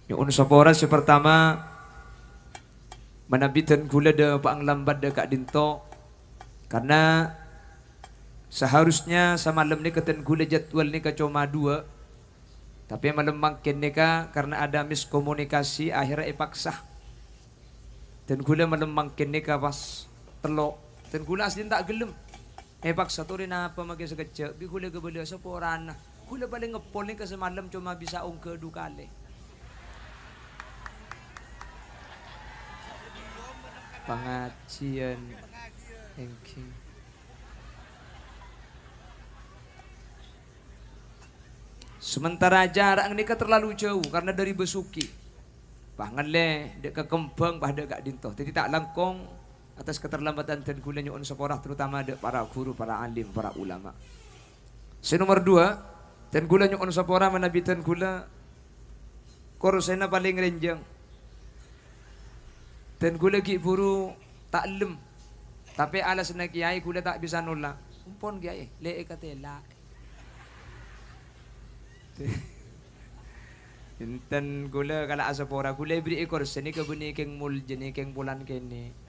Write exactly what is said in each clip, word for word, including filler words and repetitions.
Nyo'on sapora sè partama, manabi dân ghulâ dâ' panglambat dâ' ka'dinto, karna saharusnya samalem nèka dân ghulâ jadwal nèka coma dua, tapè malem mangkèn nèka karna ada miskomunikasi, akhirnya èpaksa. Dân ghulâ malem mangkèn nèka pas tello'. Dân ghulâ asli ta' ghellem. Èpaksa torè napa makè sakejjhâ', bi' ghulâ kabâlâ saporana. Ghulâ palèng ngeppol nèka samalem coma bisa ongghâ du kalè. Pangajiân èngghi. Sementara jarak nèka terlalu jauh karena dari Besuki. Pas ngallè dâ' ka Kembang, pas dâ' ka'dinto. Dhâddhi ta' langkong atas keterlambatan dân ghulâ nyo'on sapora, terutama dâ' para guru, para alim, para ulama. Sè nomor dua, dân ghulâ nyo'on sapora manabi dân ghulâ korsèna palèng rènjhâng. Dân ghulâ ghi' buru ta' ellem. Tapè alasanna kèyaè ghulâ ta' bisa nolak. Empon kèyaè, lè èkatèla'. Enten ghulâ kala' asapora, ghulâ èberri'i korsè nèka bânnè kèng moljâ nè, kèng polana kènè'.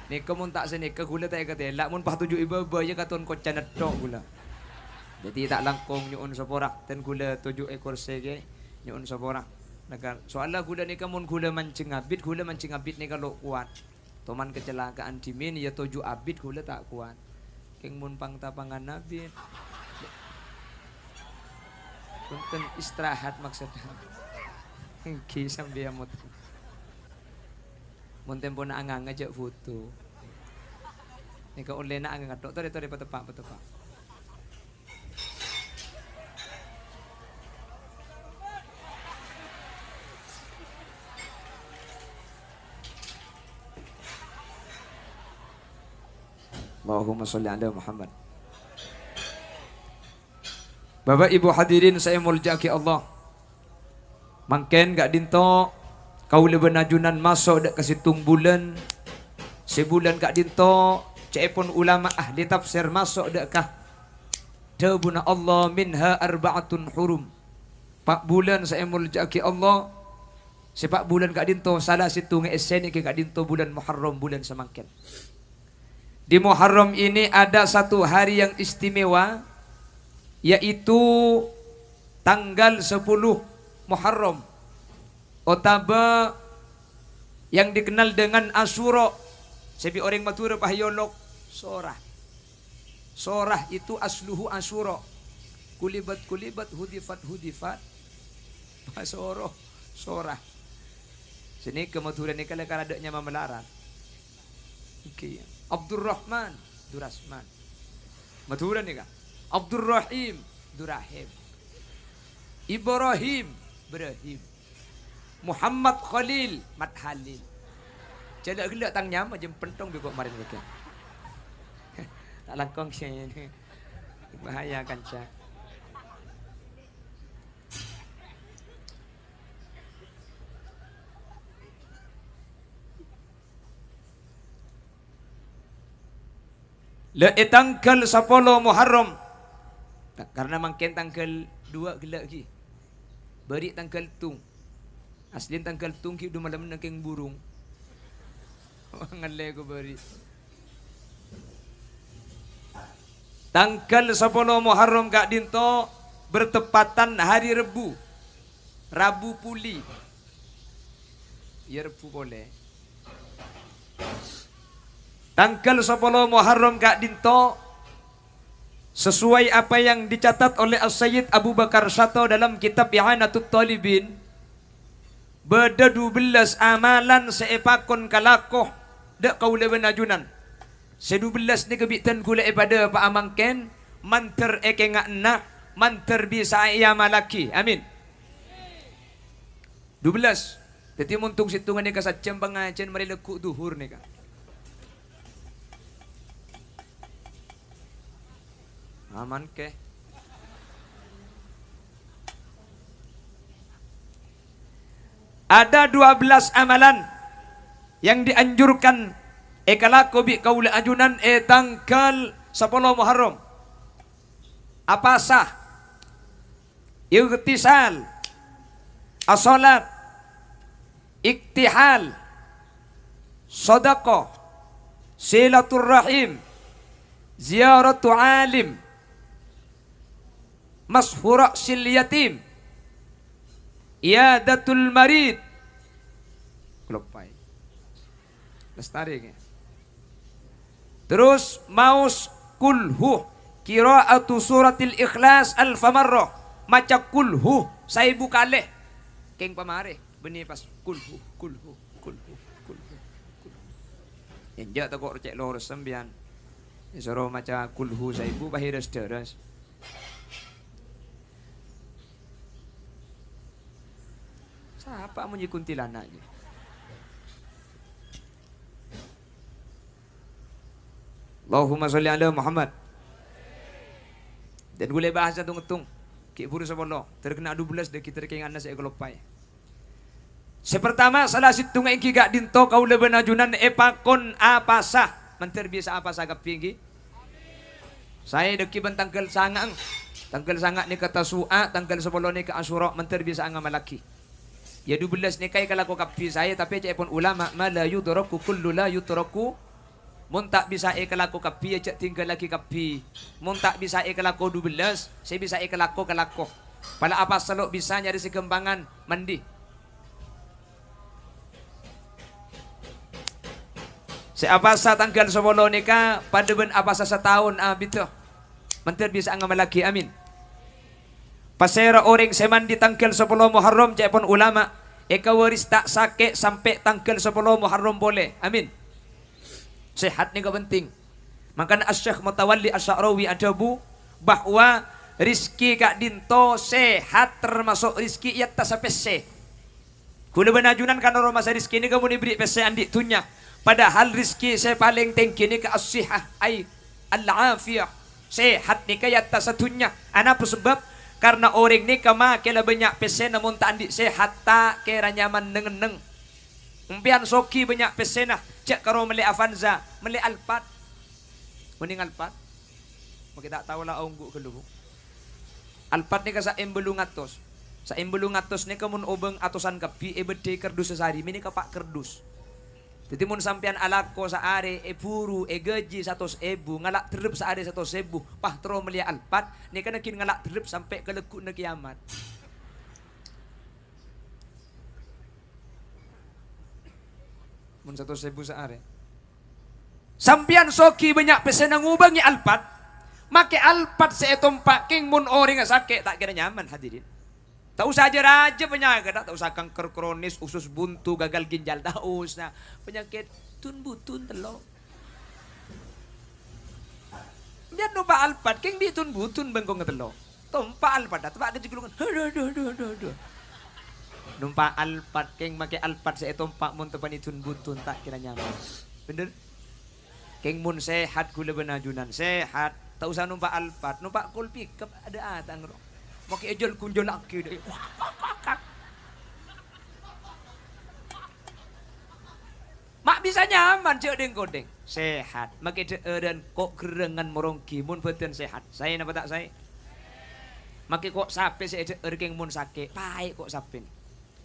Nèka mon ta' sanèka ghulâ ta' èkatèla', mon pas toju' è bâbâ iyâ katon koca nètto' ghulâ. Dhâddhi ta' langkong nyo'on sapora, dân ghulâ toju' è korsè kè, nyo'on sapora. Nèka, soalla ghulâ nèka mon ghulâ manjeng abit, ghulâ manjeng abit nèka lo' kowat. Toman kecelakaan dhimèn, iyâ toju' abit ghulâ ta' kowat. Kèng mon pang-tapangan abit. Bhunten, istirahat maksudnya. Èngghi sampèyan mot. Mon tempona anganga jhâ' foto. Nèka ollèna anganga tok, torè, torè, pateppa', pateppa'. Allahumma sholli ala Muhammad. Bapak Ibu hadirin sè èmoljâ'aghi Allah. Mangkèn ka'dinto kaulâ bân ajunan maso' dâ' ka sèttong bulân. Sè bulân ka'dinto ca'èpon ulama ahli tafsir maso' dâ' ka dhâbuna Allah, "Minha arba'atun hurum." Pa' bulân sè èmoljâ'aghi Allah, sè pa' bulân ka'dinto sala sèttongnga èssèna ghi' ka'dinto bulân Muharram, bulân samangkèn. Di Muharram ini ada satu hari yang istimewa, yaitu tanggal sepuluh Muharram, otabâ yang dikenal dengan Asyura, sè bi' orèng Madhurâ pas èolok Sora. Sorah itu asluhu Asyura. Kulibat, kulibat, hudifat, hudifat. Pasoro, Sorah. Sè nèka Madhurâ nèka la karadâ' nyama malarat. Èngghi. Abdurrahman, Durasman. Madhurâ nèka. Abdurrahim, Durahim. Ibrahim, Brahim. Muhammad Khalil, Mat Halil. Jhâ' ghellâ' tang nyama, jhâ' pentong bi' ko' marèn kèya. Ta' langkong sè bahaya, kanca. La è tangghâl sapolo Muharram, ta-, karna mangkèn tangghâl duwâ' ghellâ' ghi. Bâri' tangghâl tong. Aslina tangghâl tong ghi' du malemma kèng burung. Ngallè ko bâri'. Tangghâl sapolo Muharram ka'dinto bertepatan hari Rebu. Rabu poli. Iyâ, Rebu polè. Tangghâl sapolo Muharram ka'dinto, sesuai apa yang dicatat oleh As-Sayyid Abu Bakar Syato dalam kitab I'anatut Thalibin, bâdâ dubellâs amalan sè èpakon kalako dâ' kaulâ bân ajunan. Sè dubellâs nèka bi' dân ghulâ èpadâpa'a mangkèn, mandhâr èkènga'na, mandhâr bisa'a èamallaghi. Amin. Dubellâs. Dhâddhi, mon tong-sèttongan nèka sajjhâm pangajhiyân marè lagghu' dhuhur nèka. Aman, kè? Ada dua belas amalan yang dianjurkan èkalako bi' kaulâ ajunan è tangghâl sapolo Muharram. Apasa? Ightisal. As-shalat, iktihal, shadaqah, silaturrahim, ziyaratu alim, mashu ra'sil yatim, iyadatul marid. Kaloppaè. Lestari, ngghi. Terros maos kulhu, qiraatu suratil Ikhlas alfa marrah, maca kulhu saèbu kalè. Kèng pamarè, bânnè pas kulhu, kulhu, kulhu, kulhu, kulhu. Enjâ' tako' cè' lorus sampèyan. Èsoro maca kulhu saèbu, pas èrès-dârès. Sapa amonye kuntilanak, ya? Allahumma sholli ala Muhammad. Dan ghulâ bahasa tung-ngettung. Ghi' buru sapolo. Ter kèng dubellâs dâggi' ter kèng anna sè èkaloppaè. Sè partama, sala sèttongnga èngghi ka'dinto kaulâ bân ajunan èpakon apasa. Mandhâr bisa apasa kabbhi èngghi? Saè dâggi' bân tangghâl sanga'na. Tangghâl sanga' nèka Tasu'a, tangghâl sapolo nèka Asyura, mandhâr bisa ngamallaghi. Ya, dubellâs nèka èkalako kabbhi saè, tapè ca'èpon ulama, "Ma la yudraku kullu la yutraku." Mon ta' bisa èkalako kabbhi, ya jhâ' tingghâllaghi kabbhi. Mon ta' bisa èkalako dubellâs, sè bisa èkalako, kalako. Pala apasa lo' bisa nyarè sè ghâmpangan, mandi. Sè apasa tangghâl sapolo nèka padâ bân apasa sataon abiddhâ. Mandhâr bisa ngamallaghi, amin. Pasèra orèng sè mandi tangghâl sapolo Muharram, ca'èpon ulama, èkawaris ta' sakè' sampè' tangghâl sapolo Muharram polè. Amin. Sehat nèka penting. Mangkana Asy-Syaikh Mutawalli Asy-Sya'rawi adhâbu bahwa rezeki ka'dinto sehat termasuk rezeki è attassa pèssè. Ghulâ bân ajunan kan ro masa rezeki nèka mon èberri' pèssè andi' dhunnya. Padahal rezeki sè palèng tèngghi nèka as-sihah, ai al-afiyah. Sehat nèka è attassa dhunnya. Anapa sebab? Karna orèng nèka makè la bânnya' pèssèna mon ta' andi' sehat, ta' kèra nyaman neng-enneng. Empèyan soghi bânnya' pèssèna, jhâ' karo mellè Avanza, mellè Alphard. Onèng Alphard? Makè ta' tao la ongghu ghâllu. Alphard nèka saèm bâllung atos. Saèm bâllung atos nèka mon obâng atosan kabbhi èbâddhâi kardus sasarè, mènèka pa' kardus. Dhâddhi mon sampèyan alako saarè èburu ègâji satos èbu, ngala' dherrep saarè satos èbu, pas terro mellèya Alphard, nèka naghin ngala' dherrep sampè' ka lagghu'na kèyamat. Mon satos èbu saarè. Sampèyan soghi bânnya' pèssèna ngobângè Alphard, makè Alphard sè ètompa' kèng mon orèngnga sakè' ta' kèra nyaman, hadirin. Ta' osa jâ-rajâ panyakèdhâ, ta' osa kanker kronis, usus buntu, gagal ginjal, ta' osa. Panyakèt tun-butun tello'. Bi'en nompa' Alphard, kèng bi' tun-butun bengkongnga tello'. Tompa' Alphard, ta' teppa' ka jhâgghâlungan. Adhu, adhu, adhu, adhu, adhu. Nompa' Alphard, kèng makè Alphard sè ètompa' mon teppanè tun-butun, ta' kèra nyaman. Bhender? Kèng mon sehat ghulâ bân ajunan, sehat. Ta' osa nompa' Alphard, nompa' kol pickup adâ' atang ro. Makè èjhâl-ghunjhâllaghi dâ'. Ma' bisa nyaman jhâ' dhing-kondhing. Sehat. Makè dhâ'ârân ko' gherrângan moronggi mon bhâdhân sehat. Saè napa ta' saè? Makè ko' sapè sè èdhâ'âr kèng mon sakè', paè' ko' sapèna.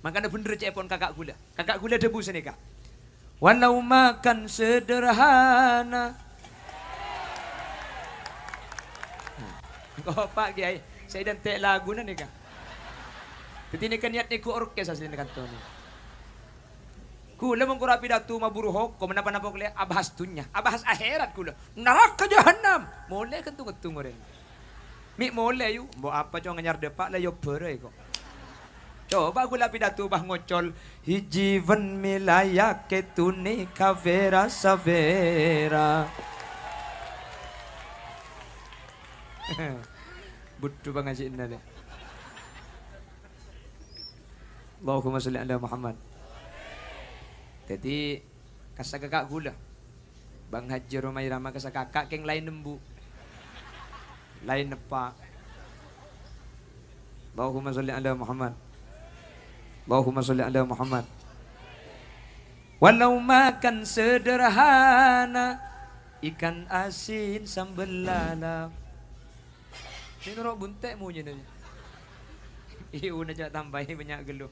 Mangkana bhender ca'èpon kaka' ghulâ. Kaka' ghulâ dhâbu sanèka, "Walau makan sederhana." Nah, engko' Pak Kiai, sè èdhânte' laguna nèka. Dhâddhi nèka niyat nèko orkes asli nèka kantona. Ghulâ mon kor apidato maburu hokom, napa-napa ollè abahas dhunnya, abahas akhèrat ghulâ. Naraka jahannam. Molè ghântung-ghântung orèng. Mè' molè, yu. Mbok apa, Cong, anyar dâpa' la èobbhârâ, ko'. Coba ghulâ apidato pas ngocol, "Hijji bân mèlayakè tuni kavera-savera." Budhu pangajiânna, lè. Allahumma sholli ala Muhammad. Dhâddhi, kassa' kaka' ghulâ. Bang Haji Rhoma Irama kassa' kaka' kèng laèn embu'. Laèn eppa'. Allahumma sholli ala Muhammad. Allahumma sholli ala Muhammad. Walau makan sederhana, ikan asin sambel lalap. Sè noro' bunte' monyèna. Iyuna jhâ' tambâi bânnya' ghâllu.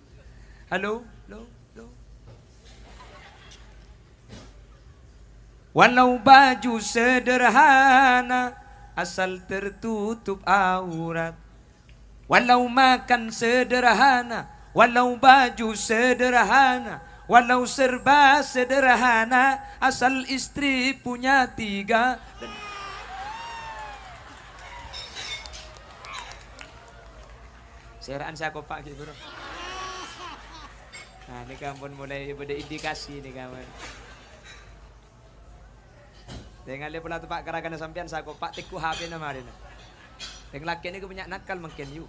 Halo, halo, halo. Walau baju sederhana, asal tertutup aurat. Walau makan sederhana, walau baju sederhana, walau serba sederhana, asal istri punya tiga. Sèra'an sè akopa' ghi', Bro. Nah, nèka ampon molaè bâdâ indikasi nèka, ampon. Tengalè pola teppa' karakanna sampèyan sè akopa' tèngghu H P-na marèna. Rèng lakè' nèko bânnya' nakal mangkèn, yu.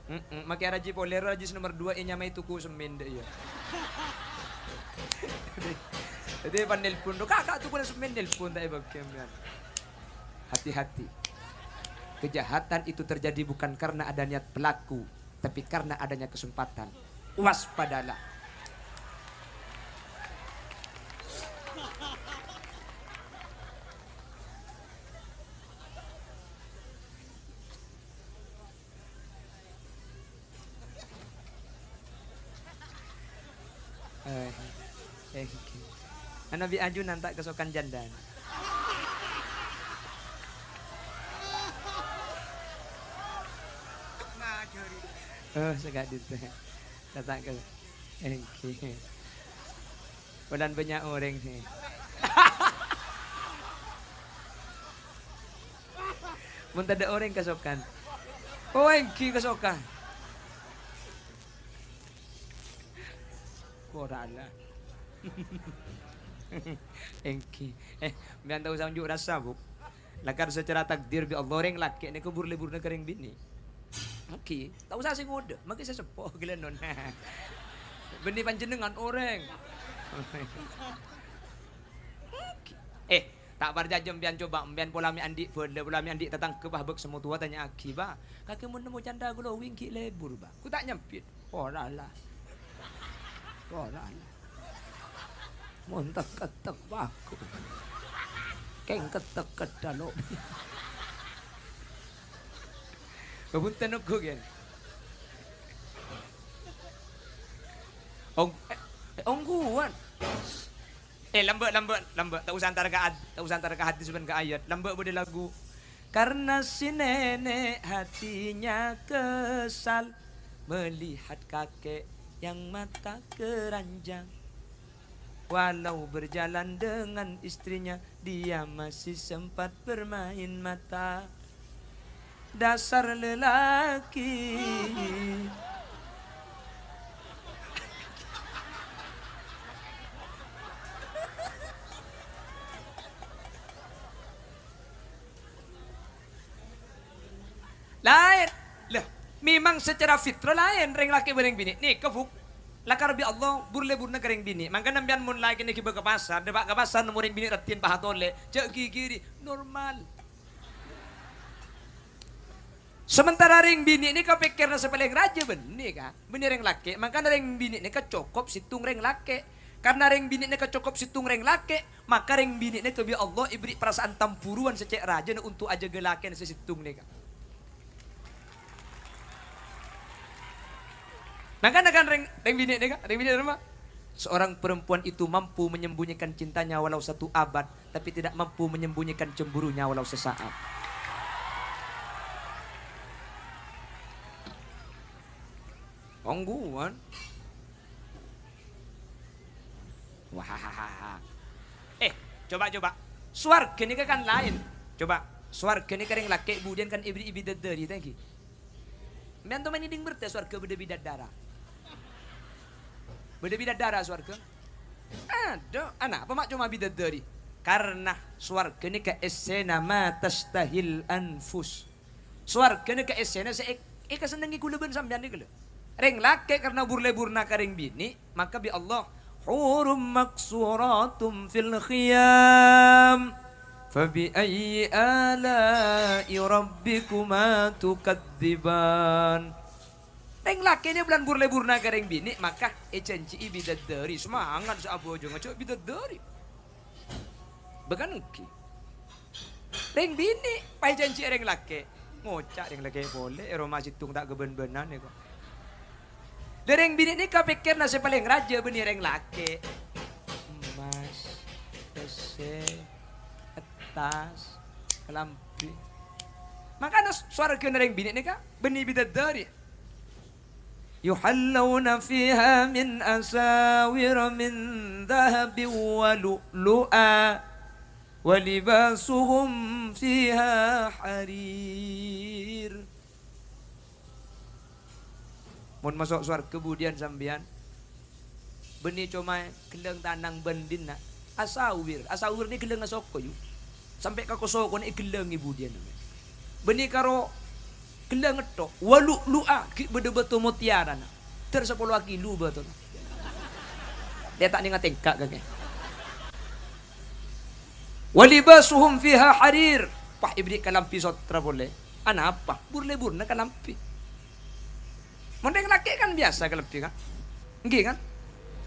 Mm-mm, makè rajhi polè ro, rajhi sè nomer dua, ènyamaè tuku semmèn, dâ' iyâ. Dhâddhi, dhâddhi pas nelpon, "Ro, Kaka, tukuna semmèn," nelpon ta' èbâghi sampèyan. Hati-hati. Kejahatan itu terjadi bukan karena ada niat pelaku, tapi karena adanya kesempatan. Waspadalah. Eh, eh, ana bi' ajunan ta' kasokan jandhâna. Oh, sè ka'dinto. Datang ke, engghi. Polana bânnya' orèng, he. Mon tadâ' orèng kasokan. Oh, engghi kasokan. Korala. Engghi. Eh, sampèyan ta' osa onjhu' rassa, Bu. Lakar secara takdir bi' Allah, rèng lakè' nèko bur-lebbhurna ka rèng binè'. Engghi, ta' osa sè ngodâ, mangkè sè seppo ghellânon. Bânnè panjhennengngan orèng. Eh, ta' parcajâ sampèyan, coba sampèyan pola mè' andi' bhâlâ, pola mè' andi' tatangghâ, bâh, bâk sè motowa tanya'aghi, "Bâh, kakè mon nemmo cantha glowing ghi' lebbhur, Bâh?" Ghu ta' nyambit. Ora la. Ora la. Mon tek-kettek paku. Keng ketek kedalo. Bhunten ongghu, ghen. Ong-, eh, ongghuwân. Eh, lambâ', lambâ', lambâ'. Ta' osa entar ka ad-, ta' osa entar ka hadis bân ka ayat. Lambâ' bâdâ lagu. Karena si nenek hatinya kesal melihat kakek yang mata keranjang. Walau berjalan dengan istrinya, dia masih sempat bermain mata. Dasar lelaki. Laèn. Lah, memang secara fitrah laèn rèng lakè' bân rèng binè'. Nèka, Bu', lakar bi' Allah bur-lebbhurna ka rèng binè'. Mangkana sampèyan mon lakèna èghibâ ka pasar, dâpa' ka pasar nemmo rèng binè' raddhin pas atolè, jhâ' ghighiri, normal. Sementara rèng binè' nèka pèkkèrra sè palèng rajâ bânnè, ka. Bânnè rèng lakè', mangkana rèng binè' nèka cokop sèttong rèng lakè'. Karna rèng binè' nèka cokop sèttong rèng lakè', maka rèng binè' nèka bi' Allah èberri' parasaan tamburuwân sè cè' rajâna onto' ajâgâ lakèna sè sèttong nèka. Nah, kan, kan rèng, rèng binè' nèka, rèng binè' ramma. Seorang perempuan itu mampu menyembunyikan cintanya walau satu abad, tapi tidak mampu menyembunyikan cemburunya walau sesaat. Ongghuwân. Wahahaha. Eh, coba, coba. Sowarghâ nèka kan laèn. Coba, sowarghâ nèka rèng lakè' budiyân kan èberri'i bidadari, ta' ènggi? Sampèyan toman ngèdhing bertè sowarghâ bâdâ bidadara. Bâdâ bidadara sowarghâ? Adhu, anapa ma' coma bidadari? Karna sowarghâ nèka essèna ma tashtahil anfus. Sowarghâ nèka essèna sè è-, èkasennengngè kaulâ bân sampèyan nèka, lho. Rèng lakè' karna bur-lebbhurna ka rèng binè', maka bi' Allah, "Hurum maqsuratum fil khiyam, fa bi ayyi ala'i rabbikuma tukadziban." Rèng lakè' nèka polana bur-lebbhurna ka rèng binè', maka èjhânjhi'i bidadari. Semangat sè abhâjâng, jhâ' bidadari. Bâ kan ènggi. Rèng binè' pas èjhânjhi rèng lakè'. Ngoca' rèng lakè' polè, è roma sèttong ta' kabân-bânan, è, ko'. Dhâ' rèng binè' nèka pèkkèrra sè palèng rajâ bânnè rèng lakè'. Emmas, pèssè, èttas, kalambhi. Mangkana sowarghâna rèng binè' nèka bânnè bidadari. Yuhallawna fiha min asawira min dhahabin wa lu'lu'a, wa libasuhum fiha harir. Mon maso' sowarghâ budiyân sampèyan, bânnè coma ghellâng tanang bân dinna'. Asawir, asawir nè ghellângnga soko, yu. Sampè' ka ko-sokona èghellângè budiyân. Bânnè karo ghellâng ètto', wa lu'lu'a, ghi' bâdâ bâto mottèyarana. Dâr sapolo akilo bâtona. Lè' ta' nènga tèngka' kakè. Wa libasuhum fiha harir. Pas èberri' kalambhi sottra polè. Anapa? Bur-lebburrâ kalambhi. Mon rèng lakè' kan biyasa kalambhi, kan? Ènggi, kan?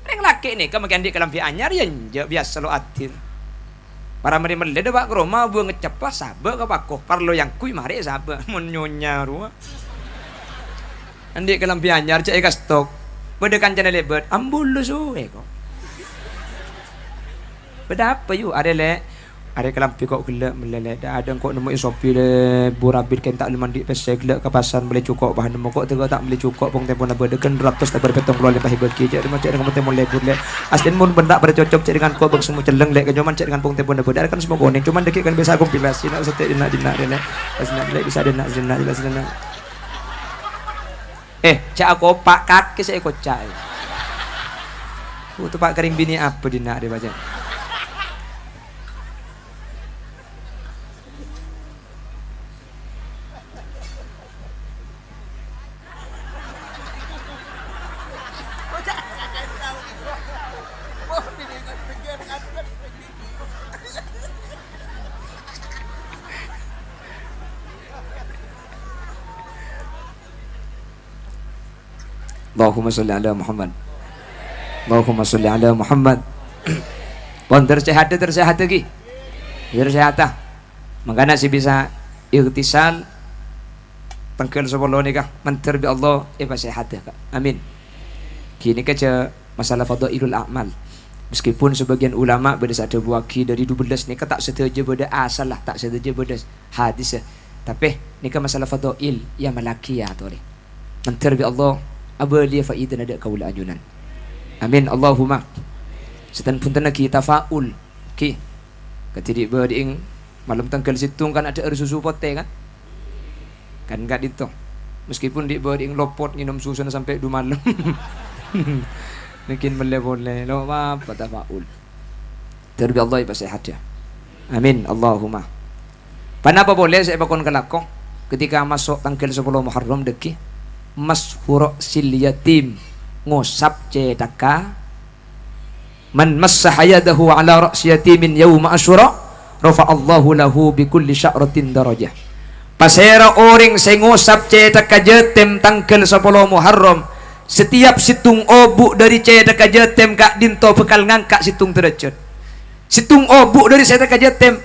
Rèng lakè' nèka makè andi' kalambhi anyar, ya enjâ', biyasa lo' adil. Para marè mellè dâpa' ka roma, buwâng ceppa, sabâ' ka pako, parlo èangghuy, marè sabâ', mon nyonya rowa. Andi' kalambhi anyar, jhâ' èkastok. Bâdâ kancana lèbât, ambu lo' suwe, ko'. Bâdâ apa, yu? Arè, Lè'. Arè kalambhi ko' ghellâ' mellè, Lè'. Dâ'-adâ' engko' nemmo è Sopi, Lè'. Bur abit kèng ta' mellè andi' pèssè ghellâ' ka pasar mellè jhuko' bâ nemmo ko' tèghâ ta' mellè jhuko' pong tempona bâdâ ghân ratos ta' bâri' pèttong polo lèma' èbâgi. Jhâ' rèng-, jhâ' rèng mon tempona lebur, Lè'. Astèn mon bâ'na ta' bâri' cocok jhâ' rèng engko' bângsa'na celleng, Lè'. Kèng coma jhâ' rèng pong tempona bâdâ. Arè kan semmo konèng, coma dâgghi' kan bisa kompilasi, na' sèttè' dinna'-dinna' rè, Lè'. Pas dinna', Lè', bisa dinna', dinna', jelas dinna'. Eh, jhâ' akopa' kakè sè èkoca'. Buto pa' ka rèng binè' apa dinna' rè, bâjâ? Allahumma sholli ala Muhammad. Allahumma sholli ala Muhammad. Pon, ter sèhata, ter sèhata, ghi. Ter sèhata. Mangkana sè bisa ightisal tangghâl sapolo nèka, mandhâr bi' Allah èpasèhata, Ka'. Amin. Ghi nèka jhâ' masalah fadhailul a'mal. Meskipun sebagian ulama bâdâ sè adhâbuwâghi dâri dubellâs nèka ta' sadhâjâ bâdâ asalla, ta' sadhâjâ bâdâ hadis, ya. Tapè nèka masalah fadhail, ya, malaghi, ya, atorè. Mandhâr bi' Allah abâliyâ faidana dâ' kaulâ ajunan. Amin, Allahumma. Sètan bhunten laghi tafaul. Ghi. Kadhi dhi' bâdhi'eng malem tangghâl sèttong kan adhâ'âr susu potè, kan? Kan ka'dinto. Meskipun dhi' bâdhi'eng lopot ngènom susuna sampè' du malem. Mungkin mellè polè. Lo' apa tafaul. Mandhâr bi' Allah èpasèhata. Amin, Allahumma. Ponapa polè sè èpakon kalako ketika maso' tangghâl sapolo Muharram dâgghi'? Mashu ra'sil yatim, ngosap cèthagghâ. "Man massaha yadahu ala ra'si yatimin yauma Asyura, rafa'allahu lahu bi kulli sya'ratin darajah." Pasèra orèng sè ngosap cèthagghâ jhâtèm tangghâl sapolo Muharram, setiap sèttong obu' dâri cèthagghâ jhâtèm ka'dinto bhâkal ngangka' sèttong dârâjhât. Sèttong obu' dâri cèthagghâ jhâtèm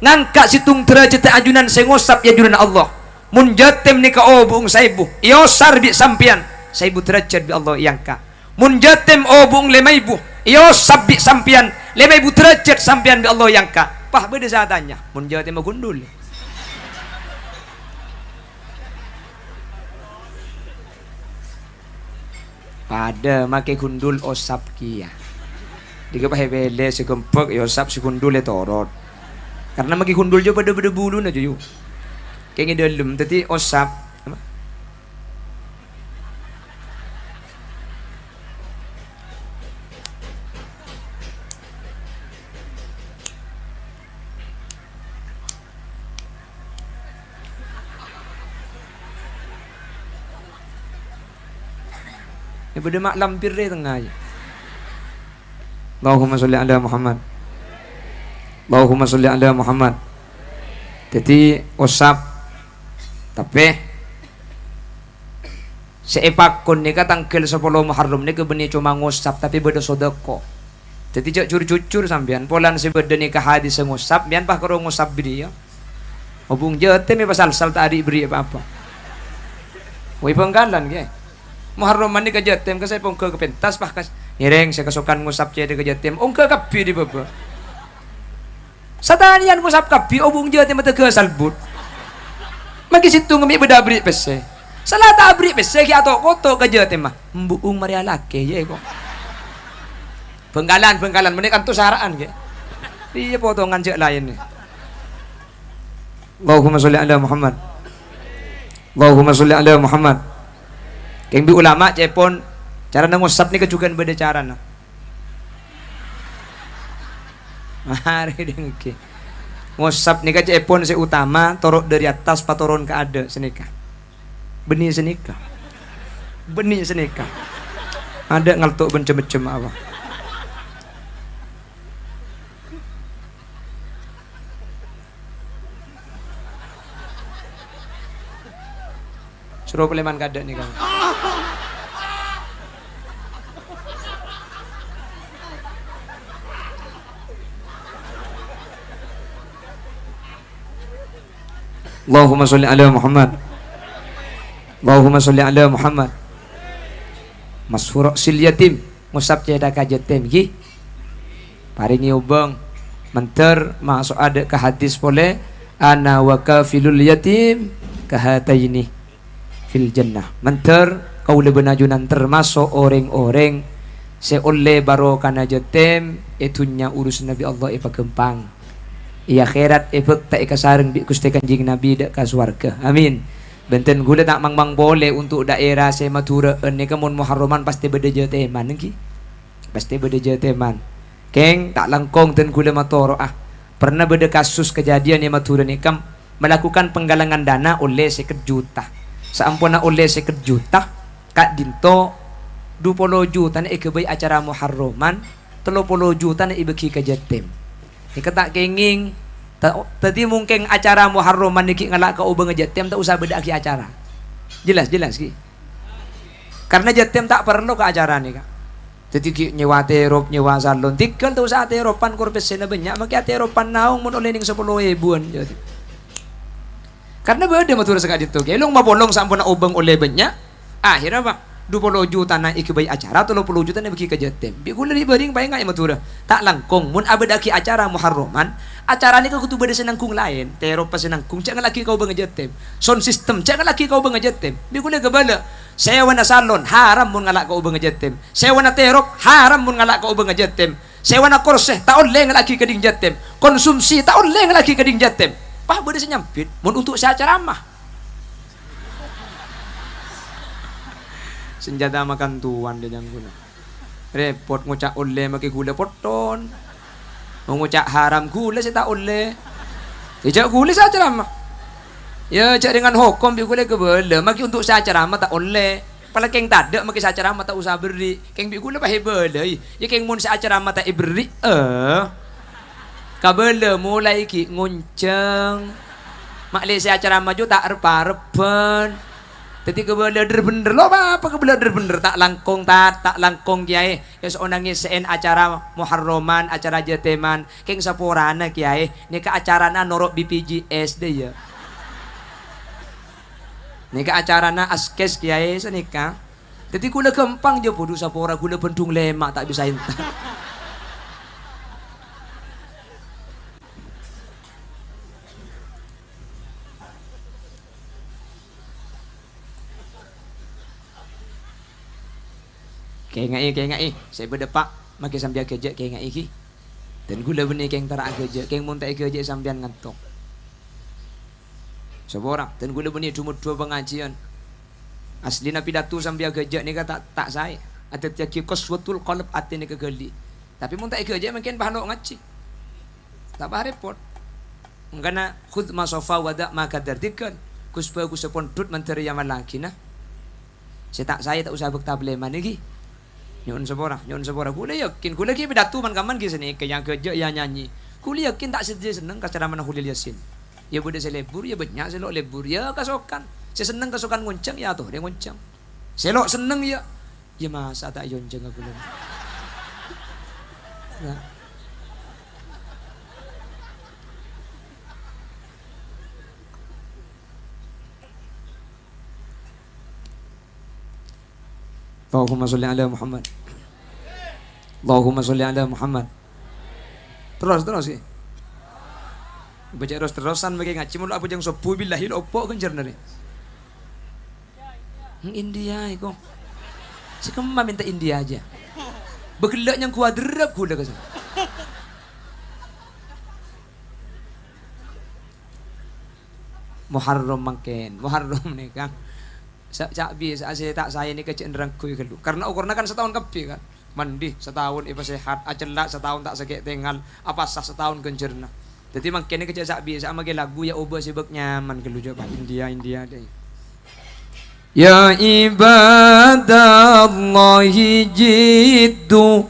ngangka' sèttong dârâjhâddhâ ajunan sè ngosap, ya, Junjungan Allah. Mon jhâtèm nèka obu'eng saèbu, èosar bi' sampèyan, saèbu dârâjhât bi' Allah èangka'. Mon jhâtèm obu'eng lèma èbu, èosap bi' sampèyan, lèma èbu dârâjhât sampèyan bi' Allah èangka'. Pas bâdâ sè atanya, "Mon jhâtèmma ghundhul?" Padâ makè ghundhul, osap kèya. Dika pas èpèlè sè ghembhâk, èosap, sè ghundhul ètorot. Karna makè ghundhul jâ padâ-padâ buluna jâ, yu. Kèng è dâlem, dhâddhi osap. Yâ, bâdâ ma' lampir è tengnga, yâ. Allahumma sholli ala Muhammad. Allahumma sholli ala Muhammad. Dhâddhi, osap. Tapè, sè èpakon nèka tangghâl sapolo Muharram nèka bânnè coma ngosap, tapè bâdâ sodâko. Dhâddhi, jhâ' jur-jujur sampèyan. Polana sè bâdâ nèka hadis ngosap, sampèyan pas karo ngosap bâdiyâ. Obung jhâtèm èpasalsal ta' andi' bherri' pa-apa. Wâi Bhângkalan, kè. Muharraman nèka jâtèm, ka sè pongghâ ka pentas, pas kas-, ngèrèng sè kasokan ngosap cèthèk ka jâtèm, ongghâ kabbhi è bâbâ. Satanèyan ngosap kabbhi, obung jâtèm matèghâ salbut. Maghi sèttong mè' bâdâ aberri' pèssè. Sala ta' aberri' pèssè ghi' ato'-koto' ka jâtèm, mah. Embu'ung marè alakè, yâ, kok. Bhângkalan, Bhângkalan, menè kanto sara'an, ghi. Iyâ, potongan jâ' laèn, nè. Allahumma sholli ala Muhammad. Allahumma sholli ala Muhammad. Kèng bi' ulama ca'èpon, carana ngosap nèka jhughân bâdâ carana. Marè dengke. Ngosap nèka ca'èpon sè utama, toro' dâri attas patoron ka adâ' sanèka. Bânnè sanèka. Bânnè sanèka. Adâ' ngalto' bân cem-cem apa. Soro palèman kadâ' nèka. Allahumma sholli ala Muhammad. Allahumma sholli ala Muhammad. Mashu ra'sil yatim, ngosap cèthèk ka jâtèm, ghi. Parèngè obâng. Mandhâr maso' adâ' ka hadis polè, "Ana wa kafilul yatim kahataini fil jannah." Mandhâr kaulâ bân ajunan tamaso' orèng-orèng sè ollè barokana jâtèm è dhunnya, urusanna bi' Allah èpaghâmpang. È akhèrat èbhâkta èkasareng bi' Ghustè Kanjeng Nabi dâ' ka sowarghâ. Amin. Bân dhân ghulâ ta' mangmang polè untuk daerah sè Madhurâ'ân nèka mon Muharraman pastè bâdâ jâtèman, ènggi. Pastè bâdâ jâtèman. Kèng, ta' langkong dhân ghulâ matoro'a. Pernah bâdâ kasus kejadian è Madhurâ nèka, melakukan penggalangan dana ollè sèket juta. Saamponna ollè sèket juta, ka'dinto du polo jutana èghâbây acara Muharraman, tello polo jutana èbâghi ka jâtèm. Nèka ta' kèngèng, ta-, dhâddhi mon kèng acara Muharraman nèka ngala' ka obângnga jâtèm, ta' osa bâdâ'âghi acara. Jelas, jelas, ghi? Karna jâtèm ta' parlo ka acara nèka. Dhâddhi ghi' nyèwa terop, nyèwa salon. Tèghâl ta' osa ateropan, kor pèssèna bânnya', makè ateropan naong mon ollè nèng sapolo èbuwân. Karna bâdâ Madhurâ saka'dinto, ghi. Long mapolong saamponna obâng ollè bânnya'. Akhirra apa? Du polo jutana èghâbây acara, tello polo jutana èbâghi ka jâtèm. Bi' ghulâ rè-bârèng paènga' è Madhurâ. Ta' langkong, mon abâdâ'âghi acara Muharraman, acara nèka kodhu bâdâ sè nanggung laèn. Teropa sè nanggung, jhâ' ngala'aghi ka obângnga jâtèm. Sound system, jhâ' ngala'aghi ka obângnga jâtèm. Bi' ghulâ kabâlâ, sèwana salon, haram mon ngala' ka obângnga jâtèm. Sèwana terop, haram mon ngala' ka obângnga jâtèm. Sèwana korsè, ta' ollè ngala'aghi ka dhing jâtèm. Konsumsi, ta' ollè ngala'aghi ka dhing jâtèm. Pas bâdâ sè nyambit, mon untuk sè acaramah. Sanjhâta makan tuan dâ' nyangghuna. Rèpot ngoca' ollè makè ghulâ potton. Ngoca' haram ghulâ sè ta' ollè. Jhâ' ghulâ sè acaramah. Yâ, jhâ' rèngan hokom bi' ghulâ kabâlâ, makè untuk sè acaramah ta' ollè. Palakèng tadâ' makè sè acaramah ta' osa berri'. Kèng bi' ghulâ pas èbâlâi. Yâ kèng mon sè acaramah ta' èberri', eh. Kabâlâ molaè ghi' ngonjhâng. Ma'lè sè acaramah jâ' ta' rep-arebbhân. Dhâddhi kabâlâ dhâr-bhendhâr. Lo, apa kabâlâ dhâr-bhendhâr? Ta' langkong, ta', ta' langkong, Kèyaè. Èso'o nangèsè'èn acara Muharraman, acara jâtèman. Kèng saporana, Kèyaè. Nèka acarana noro' B P J S dâ, yâ. Nèka acarana askes, Kèyaè, sanèka. Dhâddhi ghulâ ghâmpang jâ' bhudhu sapora, ghulâ bhendhung lèma' ta' bisa èntar. Kèngaè, kèngaè, sè bâdâ, Pa', makè sampèyan ghâjâ', kèngaè, ghi. Dân ghulâ bânnè kèng tara aghâjâ', kèng mon ta' èghâjâ' sampèyan ngantok. Sapora, dân ghulâ bânnè dhumodhuwâ pangajiyân. Aslina pidato sampèyan ghâjâ' nèka ta', ta' saè. Adhâddhiyâghi qaswatul qalb, atè nèka ghâli'. Tapè mon ta' èghâjâ' mangkèn pahalo ngajhi. Ta' parèpot. Mangkana, "Khudz ma shafa wa da' ma kadar." Dhikr. Gus bhâgussâ pondhut mandhâr rèya malagina. Sè ta' saè ta' osa bâkta palèman, ènggi. Nyo'on sapora, nyo'on sapora. Ghulâ yakin, ghulâ ghi' pidato man-kamman ghi' sanèka, yâ ghâjâ', yâ nyanyi. Ghulâ yakin ta' sadhâjâ senneng ka caramana Kholil Yasin. Yâ bâdâ sè lebur, yâ bânnya' sè lo' lebur, yâ kasokan. Sè senneng kasokan ngonjhâng, yâ atorè ngonjhâng. Sè lo' senneng, yâ, yâ masa ta' èyonjhângnga ghulâ. Nah. Allahumma sholli ala Muhammad. Allahumma sholli ala Muhammad. Terros, terros, ya. Baca terros-terrosan, mangkèn ngajhi, mon lo' abhâjâng sobbhu, billahi, lo' po' ghânjhârânna, rè. Neng India, iko. Sè kemma mènta India aja. Bâghellâ' nyang kuadrap ghulâ ka sana. Muharram mangkèn, Muharram nèka. Sa-, ca'bi, sa-, sè ta' saè nèka jhâ' nerrangghuy ghâllu. Karna okorna kan sataon kabbhi, kan. Mandi sataon èpasèhat, acella' sataon ta' sakè' tèngal, apasa sataon ghânjhârânna. Dhâddhi mangkèn nèka jhâ' ca'bi, sa-, amaghi lagu ya obâ sè bâk nyaman ghâllu, coba India, India deh. Ya ibadallahi jiddu,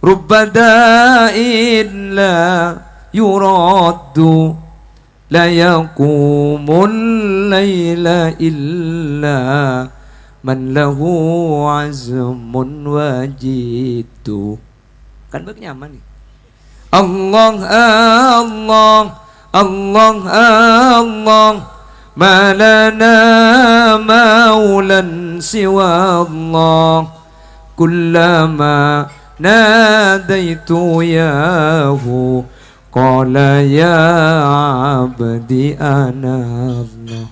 rubba da'in la yuraddu. La yaqumul laila illa man lahu azmun wa jiddu. Kan bâk nyaman, ya. Allah, Allah, Allah, Allah, ma lana maulan siwa Allah. Kullama nadaitu yahu, qala ya abdi ana Allah.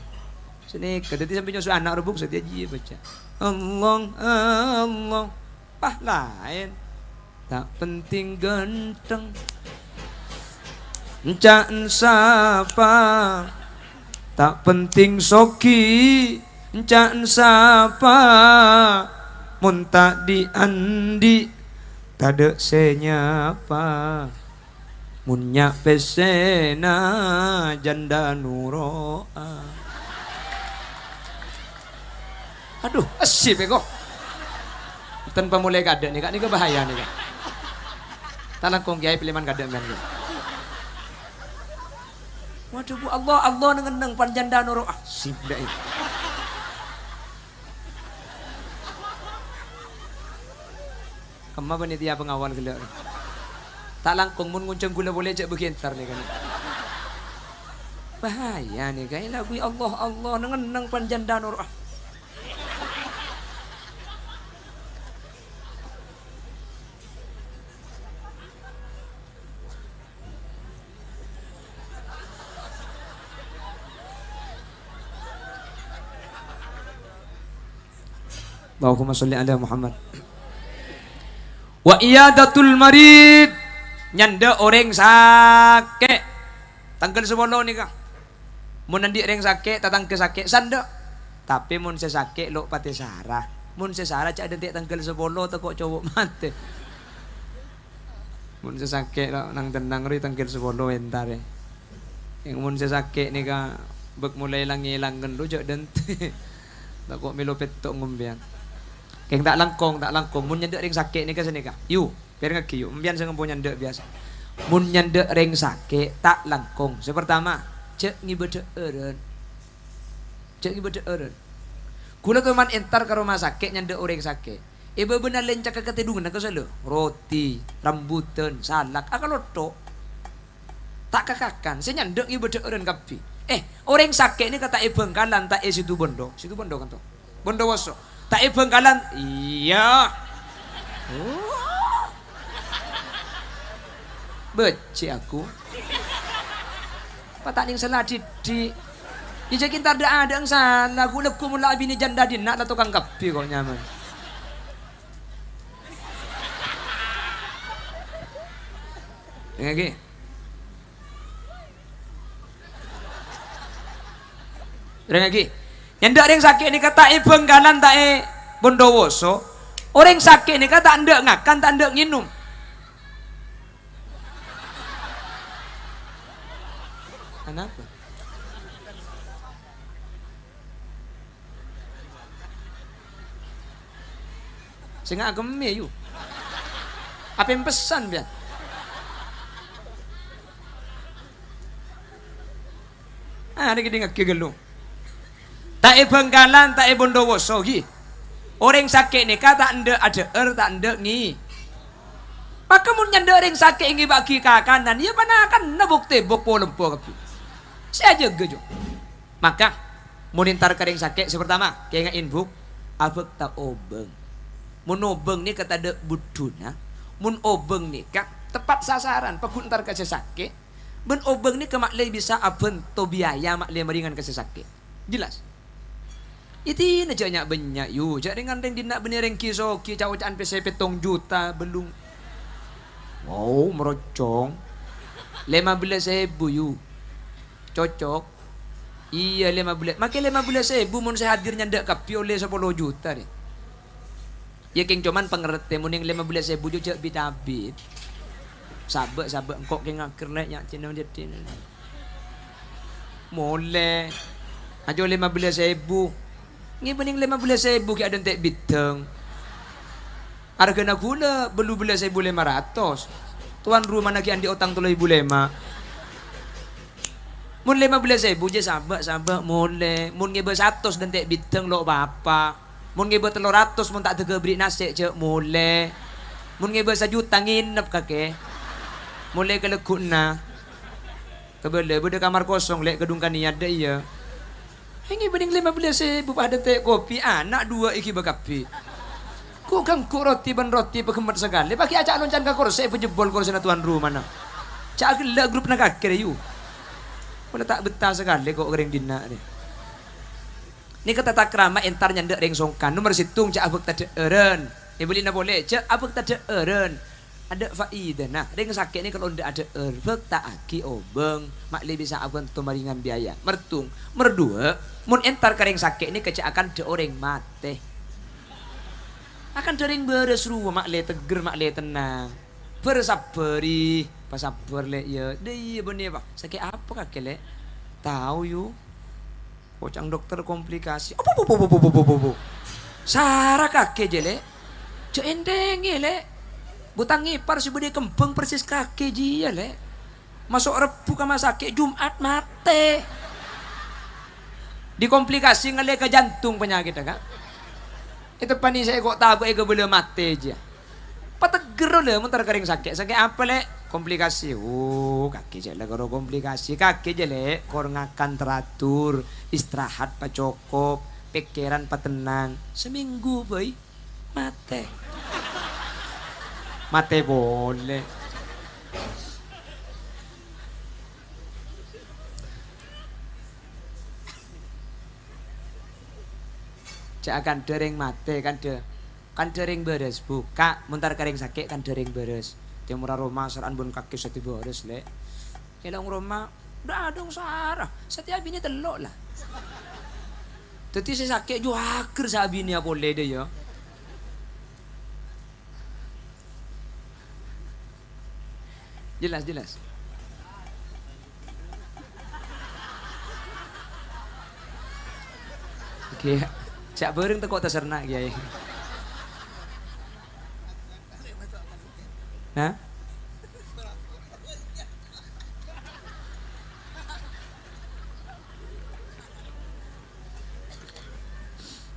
Sanèka, dhâddhi sampè' nyosu ana' robuk sadhâjâ jiyâ baca. Allah, Allah. Pas laèn. Ta' penting ghântheng. Enca'en sapa. Ta' penting soghi. Enca'en sapa. Mon ta' dhi'-andhi'. Tadhâ' sè nyapa. Mon nya' pèssèna jhândhâ noro'a. Adhu, essi pèko. Enten pamolaè kadhâ' nèka, nèka bahaya nèka. Ta' langkong kèyaè pèlèman kadhâ' mèn. Waduh, Bu, Allah, Allah neng-enneng pan jhândhâ noro'a. Sip, dâ' è. Kemma panitia pengawal ghellâ'. Ta' langkong mon ngonjhâng ghulâ polè jhâ' bâgi entar nèka. Bahaya nèka, èlagui Allah, Allah, neng-enneng pan jhândhâ noro'a. Allahumma sholli ala Muhammad. Wa iyadatul marid, nyandhâ orèng sakè'. Tangghâl sapolo nèka. Mon andi' orèng sakè', tatangghâ sakè', sandhâ. Tapè mon sè sakè' lo' patè sara. Mon sè sara jhâ' adhânte' tangghâl sapolo, tako' cowo' matè. Mon sè sakè' la nang-tennang rowa tangghâl sapolo entarè. Yèng mon sè sakè' nèka bâk molaè lang-èlangen lo jhâ' dhânte'. Tako' mèlo pètto' ngompèyan. Kèng ta' langkong, ta' langkong. Mon nyandhâ' rèng sakè' nèka sanèka. Yu, pèrengngaghi yu. Empèyan sè ngempo nyandhâ' biyasa. Mon nyandhâ' rèng sakè', ta' langkong. Sè partama, jhâ' ngibâ dhâ'ârân. Jhâ' ngibâ dhâ'ârân. Ghulâ toman entar ka roma sakè' nyandhâ' orèng sakè'. È bâbâna lèncak ka katèdunganna ka sala. Roti, rambutan, salak, akalotho'. Ta' kakakan, sè nyandhâ' ngibâ dhâ'ârân kabbhi. Eh, orèng sakè' nèka ta' è Bhângkalan, ta' è Situbondo. Situbondo kan to? Bondowoso. Ta' è Bhângkalan, iyâ. Oh. Bâjjhi' aku. Apa ta' nèng sala dhiddhi'? Iyâ, jhâ' entar dâ'-adâ'ân sala, ghu-lagghu mon la abinè jhândhâ dinna' la tokang kabbhi ko' nyaman. Rèng aghi. Rèng aghi. Nyandhâ' rèng sakè' nèka ta' è Bhângkalan, ta' è Bondowoso. Orèng sakè' nèka ta' endâ' ngakan, ta' endâ' ngènom. Anapa? Sè ngagemmè, yu. Apèmpèsan, biyân. Ah, nèka dhingngaghi ghâllu. Ta' è Bhângkalan, ta' è Bondowoso, ghi. Orèng sakè' nèka ta' endâ' adhâ'âr, ta' endâ' ngè-, Maka mon nyandhâ' rèng sakè' ngèbâ'aghi kakanan, iyâ panakanna bok-tèbok polembâ kabbhi. Sè ajâgâ, Jo. Maka, mon entar ka rèng sakè', sè partama, kaènga'è, Bu', abhâkta obâng. Mon obâng nèka tadâ' budhuna, mon obâng nèka tepat sasaran, paggun entar ka sè sakè', bân obâng nèka ma'lè bisa abhânto biaya ma'lè marèngan ka sè sakè'. Jelas? Èdina jhâ' nya'-bânnya', yu, jhâ' rèng-orèng dinna' bânnè rèng ghi-soghi, ca'-oca'an pèssè pèttong juta, bellung. Wow, merocong. Lèma bellâs èbu, yu. Cocok. Iyâ, lèma bellâs. Makè lèma bellâs èbu mon sè hadir nyandhâ' kabbhi ollè sapolo juta, rè. Iyâ, kèng coma pangartè, mon nèng lèma bellâs èbu jhâ' bit-abit. Sabâ', sabâ', engko' kèng ngaghâr, lè', nya' cèna jâddhina. Molè. Ajâ lèma bellâs èbu. Ngèbâ nèng lèma bellâs èbu ghi' adântè' bidâng. Arghâna ghulâ bâllu bellâs èbu lèma ratos. Towan rumana ghi' andi' otang tello èbu lèma. Mon lèma bellâs èbu jâ sabâ', sabâ', molè. Mon ngèbâ satos dântè' bidâng lo' pa-apa. Mon ngèbâ tello ratos mon ta' dâgâ bâri' nasè' jhâ' molè. Mon ngèbâ sajuta ngènep kakè. Molè ka lagghu'na. Kabâlâ bâdâ kamar kosong, lè', kadhung kanèyat dâ' iyâ. Ènggi bânnè lèma bellâs èbu padâ tè' kopi, ana' duwâ' èghibâ kabbhi. Ghu-, ganggu roti bân roti paghemmet sakalè, paghi' aca' loncan ka korsè, èpajhebbhol korsèna towan rumana. Ca' ghellâ' grupna kakè rè, yu. Polè ta' bettah sakalè ko' ka rèng dinna' rè. Nèka tatakrama entar nyandhâ' rèng songkan. Nomer sèttong, jhâ' abhâkta dhâ'ârân. Èbâlina polè, jhâ' abhâkta dhâ'ârân. Adâ' faidana. Rèng sakè' nèka lo' endâ' adhâ'âr. Bhâkta'aghi obâng. Ma'lè bisa abhânto marèngan biaya. Mertung. Merduwâ', mon entar ka rèng sakè' nèka jhâ' akandhâ' orèng matè. Akandhâ' rèng bârâs rowa, ma'lè teggher, ma'lè tennang. Bâr-sabbhâri. Pasabbhâr, Lè', yâ. Dâ' iyâ bânnè, Pa'. Sakè' apa kakè, Lè'? Tao, yu. Oca'na dokter komplikasi. Opo, opo, opo, opo, opo, opo? Sara kakè jâ, Lè'. Jhâ' ènthèngè, Lè'. Butang ngèpar sè bâdâ è kembhâng persis kakè jiyâ, Lè'. Maso' Rebbhu ka masakè', Jum'at matè. Dikomplikasi ngallè ka jantung panyakèddhâ, Ka'. Èteppa'è sè èko-, tako' èkabâlâ matè jiyâ. Pateggher, Lè', mon entar ka rèng sakè'. Sakè' apa, Lè'? Komplikasi. Oh, kakè jâ' la karo komplikasi. Kakè jâ, Lè', kor ngakan teratur, istirahat pacokop, pèkkèran patennang. Samènggu bhâi, matè. Matè polè. Jhâ' akandhâ' rèng matè, kandhâ'. Kandhâ' rèng bârâs, Bu. Ka', mon entar ka rèng sakè' kandhâ' rèng bârâs. Tèmorra roma sara'an bân kakè satèya bârâs, Lè'. Èlang roma, dâ' adhung sara. Satèya abinè tello', la. Dhâddhi sè sakè' jhuwâghâr sè abinèya polè, dâ' iyâ. Jelas, jelas. Oke. Cak bareng teko taserna, Kiai. Nah?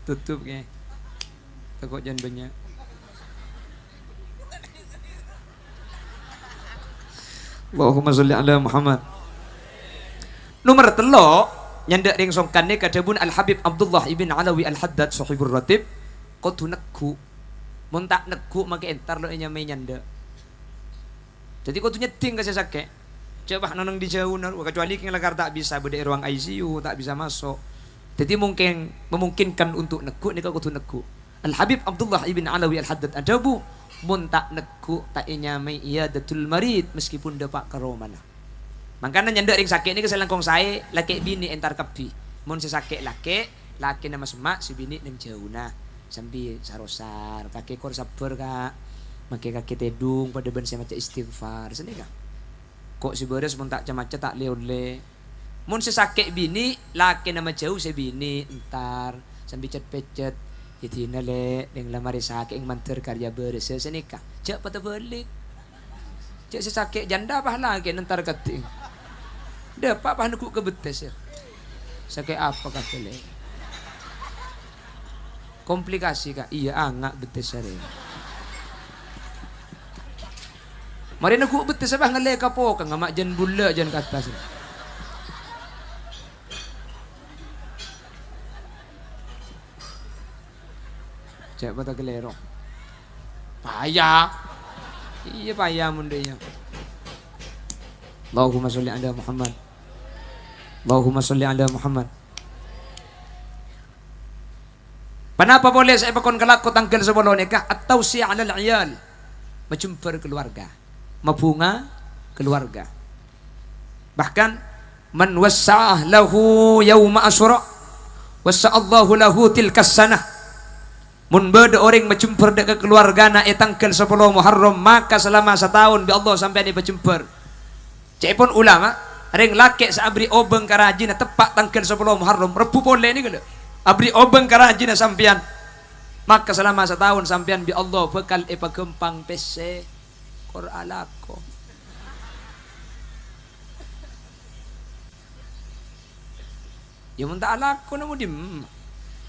Tutup, Kiai. Teko jan banyak. Allahumma sholli ala Muhammad. Nomer tello', nyandhâ' rèng songkan nèka dhâbuna Al-Habib Abdullah ibn Alawi Al-Haddad, Sohibur Ratib, kodhu neggu'. Mon ta' neggu', makè entar lo' ènyamaè nyandhâ'. Dhâddhi kodhu nyeddhing ka sè sakè'. Jhâ' pas neng-enneng dhi jhâuna, kecuali kèng lakar ta' bisa bâdâ è ruang I C U, ta' bisa maso'. Dhâddhi mungkin, memungkinkan untuk neggu', nèka kodhu neggu'. Al-Habib Abdullah ibn Alawi Al-Haddad adhâbu, "Mon ta' neggu', ta' ènyamaè iyadatul marid, meskipun dâpa' ka romana." Mangkana nyandhâ' rèng sakè' nèka sè langkong saè, lakè' binè entar kabbhi. Mon sè sakè' lakè', lakèna masemma', sè binè neng jhâuna. Sambi sar-osar, kakè kor sabbhâr, Ka'. Makè kakè tèdung padâ bân sè maca istighfar. Sanèka. Ko' sè bârâs mon ta' ca-maca ta' lè-ollè. Mon sè sakè' binè, lakèna majhâu sè binè entar. Sambi cet-pècet. "Yâ dinah, Lè', rèng la marè sakè' mandhâr karya bârâs." Sanèka. Jhâ' patabâlik. Jhâ' sè sakè' jhândhâ pas lakèna entar kadhi. Dâpa' pas neggu' ka bettès, yâ. "Sakè' apa kakè, Lè'?" "Komplikasi, Ka'." "Iyâ, anga' bettès arè." Marè neggu' bettès pas ngallè ka pokang, ma' jân bulâ, jân ka attas. Jhâ' pada kalèro. Paya. Iyâ, paya mon dâ' iyâ. Allahumma sholli ala Muhammad. Allahumma sholli ala Muhammad. Ponapa polè sè èpakon kalako tangghâl sapolo nèka? At-tausi' 'alal 'iyal. Majembhâr kaluwarga. Mabhunga kaluwarga. Bahkan, "Man wassa'a lahu yauma Asyura, wassa'allahu lahu tilkas sanah." Mon bâdâ orèng majembhâr dâ' ka kaluwargana è tangghâl sapolo Muharram, maka salama sataon bi' Allah sampèyan èpajembhâr. Ca'èpon ulama, rèng lakè' sè aberri' obâng ka rajina teppa' tangghâl sapolo Muharram, rebbhu polè nèka lho. Aberri' obâng ka rajina sampèyan, maka salama sataon sampèyan bi' Allah bhâkal èpaghâmpang pèssè. Kor alako. Yâ, mon ta' alako, namo dimma?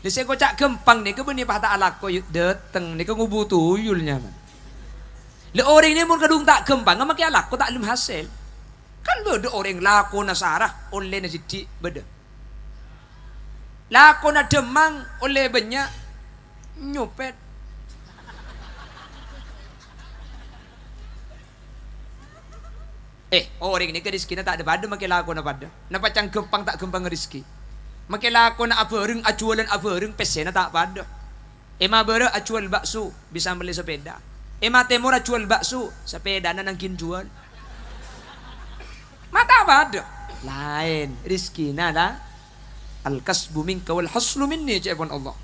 Lè sè èkoca' ghâmpang nèka bânnè pas ta' alako, yâ, dâteng. Nèka ngobu tuyul nyamana. Lè orèng nè mon kadhung ta' ghâmpang, makè alako ta' lem hasèl. Kan bâdâ orèng lakona sara, ollèna sèdhi', bâdâ. Lakona dhâmmang, ollè bânnya', nyopèt. Eh, orèng nèka rejhekkèna ta' dhâ-padâ makè lakona padâ. Napa can ghâmpang ta' ghâmpang rejhekkè? Makè lakona abhâreng, ajhuwâlân abhâreng, pèssèna ta' padâ. È Mabârâ ajhuwâl bakso, bisa mellè sapèda. È Matèmor ajhuwâl bakso, sapèdana nangghing jhuwâl. Ma' ta' padâ. Laèn, rejhekkèna la. Al-kasbu minka wal haslu minni, ca'èpon Allah.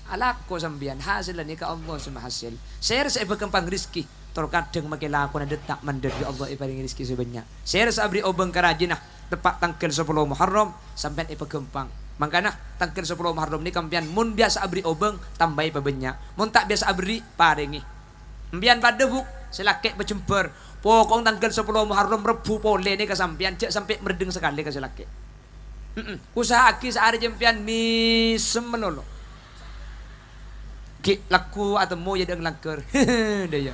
Alako sampèyan, hasèlla nèka Allah sè mahasèl. Sèra sè èpaghâmpang rejhekkè, tor kadhâng makè lakona dâ' ta' mandhâr bi' Allah èparèngè rejhekkè sè bânnya'. Sèra sè aberri' obâng ka rajina, teppa' tangghâl sapolo Muharram, sampèyan èpaghâmpang. Mangkana, tangghâl sapolo Muharram nèka sampèyan mon biyasa aberri' obâng, tambâi pabânnya'. Mon ta' biyasa aberri', parèngè. Sampèyan padâ, Bu', sè lakè' pajembhâr. Pokok tangghâl sapolo Muharram, rebbhu polè nèka sampèyan, jhâ' sampè' merdeng sakalè ka sè lakè'. Heeh. Usaha'aghi saarè sampèyan mèsem malolo. Ghi' lagghu atemmo yâ dâ' langghâr. Dâ' iyâ.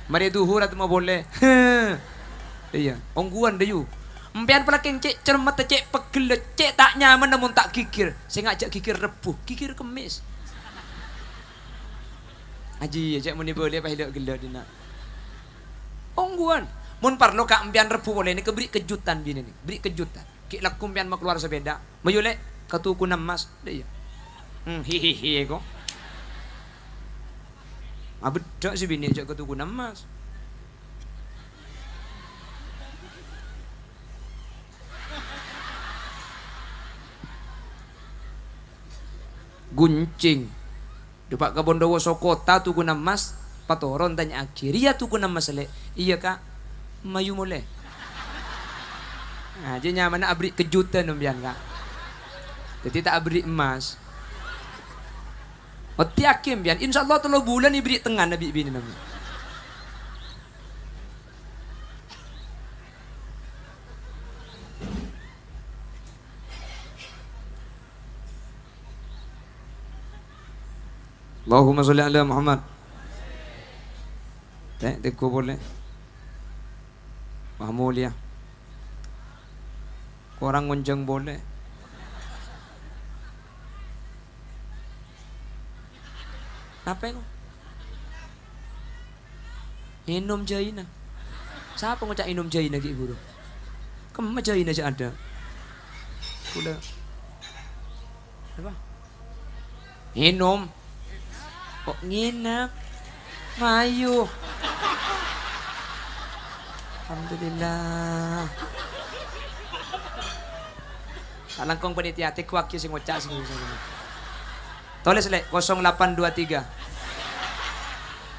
Marè dhuhur atemmo polè. Dâ' iyâ. Ongghuwân dâ' yu. Empèyan palakèng cè' cermet, cè' peggel, cè' ta' nyamana mon ta' ghighir. Sènga' jhâ' ghighir Rebbhu, ghighir Kemmès. Ajiyâ, cè' mon èbâli pas èlè' ghellâ' dinna'. Ongghuwân. Mon parlo ka' empèyan Rebbhu polè nèka bherri' kejutan binèna, bherri' kejutan. Ghi' lagghu empèyan makalowar sapèda. Mayu, Lè', ka tokona emmas. Dâ' iyâ. Hmm, hihihi, ko. Abeddhâ' sè binè' jhâ' ka tokona emmas. Ghunching. Dâpa' ka Bondowoso Kottha tokona emmas, patoron tanya'aghi, "Rèya tokona emmas, Lè'?" "Iyâ, Ka'." "Mayu molè." Nah, jhâ' nyamana aberri' kejutan empèyan, Ka'. Dhâddhi ta' aberri' emmas. Ottèyaghi empèyan, insyaallah tello bulân èberri' tengnganna bi' binèna. Allahumma sholli ala Muhammad. Tè', tengghu polè. Wah, molèya. Korang ngonjhâng polè. Napè, ko? Ènom jhâina. Sapa ngoca' ènom jhâina ghi' buru? Kemma jhâina jhâ' adâ'. Kaulâ. Apa? Ngènom. Kok ngènep? Mayu. Alhamdulillah. Ta' langkong panitia, tegguwaghi sè ngoca' sè ngoca'. Tolès, Lè', kosong delapan dua tiga.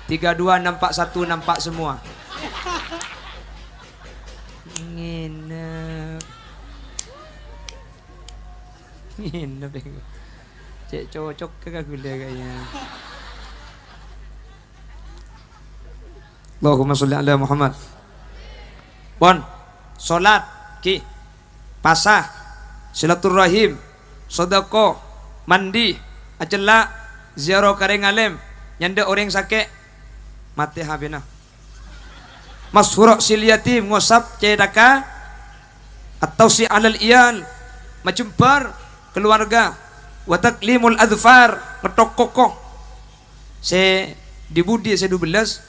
Tiga dua nampak satu, nampak semua. Ngènep. Ngènep, ya. Cè' cocok ka kaulâ kayaknya. Allahumma sholli ala Muhammad. Pon, solat, ghi, pasa, silaturrahim, sodako, mandi, acella', ziarah ka rèng alèm, nyandhâ' orèng sakè', matè H P-na. Mashura' sil yatim, ngosap cèthagghâ, at-tausi' alal iyal, majembhâr kaluwarga, wa taklimul adhfar, ngèthok koko. Sè Di budi sè dubellâs,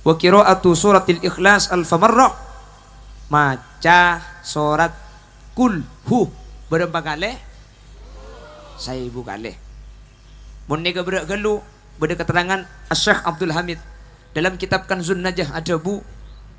wa qira'atu suratil Ikhlas alfa marrah. Maca sorat Qul Hu bârâmpa kalè? Saèbu kalè. Mon nèka berrâ' ghâllu, bâdâ keterangan Asy-Syaikh Abdul Hamid dalam kitab Kanzun Najah adhâbu,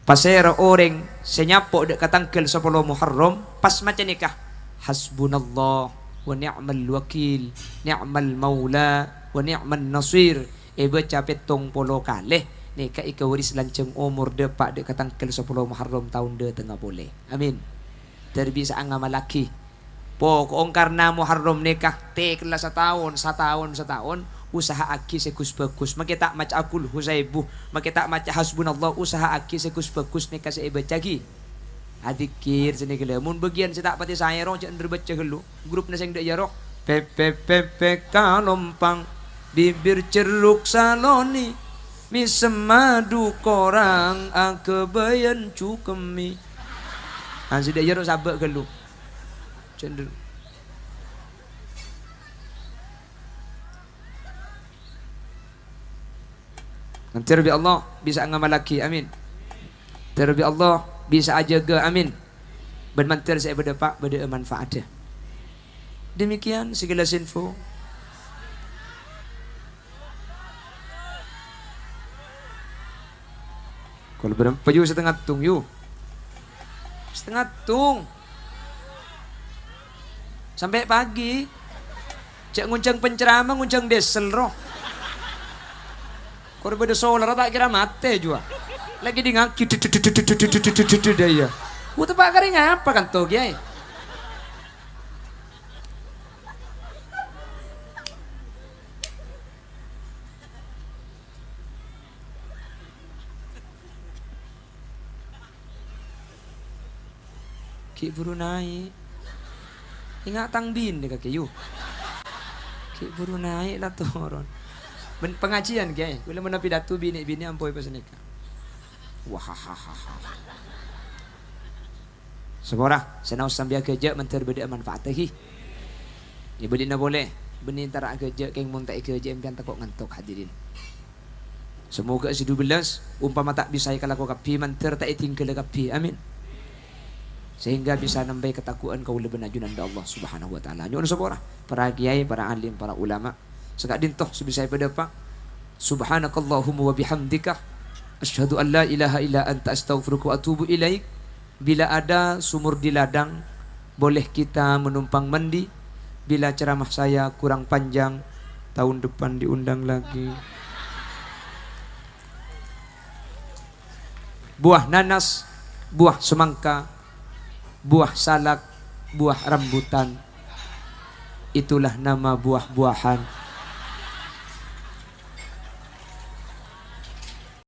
pasèra orèng sè nyapo' dâ' ka tangghâl sapolo Muharram, pas maca nèka, "Hasbunallah wa ni'mal wakil, ni'mal maula wa ni'man nasir." Èbâca pèttong polo kalè, nèka èkawaris lanjhâng omor dâpa' dâ' ka tangghâl sapolo Muharram taon dâtengnga polè. Amin. Dâr bisa'a ngamallaghi. Pokok karna Muharram nèka, tèkella sataon, sataon, sataon, usaha'aghi sè ghus-bhâghus. Makè ta' maca'a Qul Hu saèbu, makè ta' maca'a Hasbunallah, usaha'aghi sè ghus-bhâghus nèka sè èbâca'aghi. Adzikir sè nèka la. Mon bâgiyân sè ta' patè saè ro, jhâ' endher bâca ghâllu. Grupna sè endâ' iyâ ro. Pepek-pepek kalompang, bibir cerruk saloni, mèsem madu korang, aghâbâyân cukemmi. Ah, sè endâ' iyâ ro sabâ' ghâllu. Jhâ' endher. Mandhâr bi' Allah bisa'a ngamallaghi, amin. Mandhâr bi' Allah bisa'a ajâgâ, amin. Bân mandhâr sè èpadâpa' bâdâ'â manfaatta. Demikian sekilas info. Kaulâ bârâmpa yu, satengnga tong yu. Satengnga tong. Sampè' pagi. Jhâ' ngonjhâng penceramah, ngonjhâng diesel, ro. Kor bâdâ solar, ta' kèra matè, juwa. Lagi dingngaghi, dâ' iyâ. Ku teppa' karè ngapa kanto, Kèyaè? Ghi' buru naè'. Enga' tang binè kakè, yu. Ghi' buru naè' la toron. Bân pangajiân, Kèyaè. Kaulâ mon apidato binè-binè ampon pas nèka. Wahahaha. Saporana, sè naos sampèyan aghâjâ' mandhâr bâdâ'â manfaatta, ghi. Yâ, bâlina polè, bânnè entara aghâjâ', kèng mon ta' èghâjâ' sampèyan tako' ngantok, hadirin. Samoghâ sè dubellâs, ompama ta' bisa èkalako kabbhi, mandhâr ta' èdinggâlâ kabbhi. Amin. Sehingga bisa nambâi katako'an kaulâ bân ajunan dâ' Allah Subhanahu wa Ta'ala. Nyo'on saporana, para kèyaè, para alim, para ulama. Saka'dinto sè bisa èpadâpa'. Subhanakallahumma wa bihamdika. Asyhadu an la ilaha illa anta astaghfiruka wa atubu ilaik. Bila ada sumur di ladang, boleh kita menumpang mandi. Bila ceramah saya kurang panjang, tahun depan diundang lagi. Buah nanas, buah semangka, buah salak, buah rambutan. Itulah nama buah-buahan.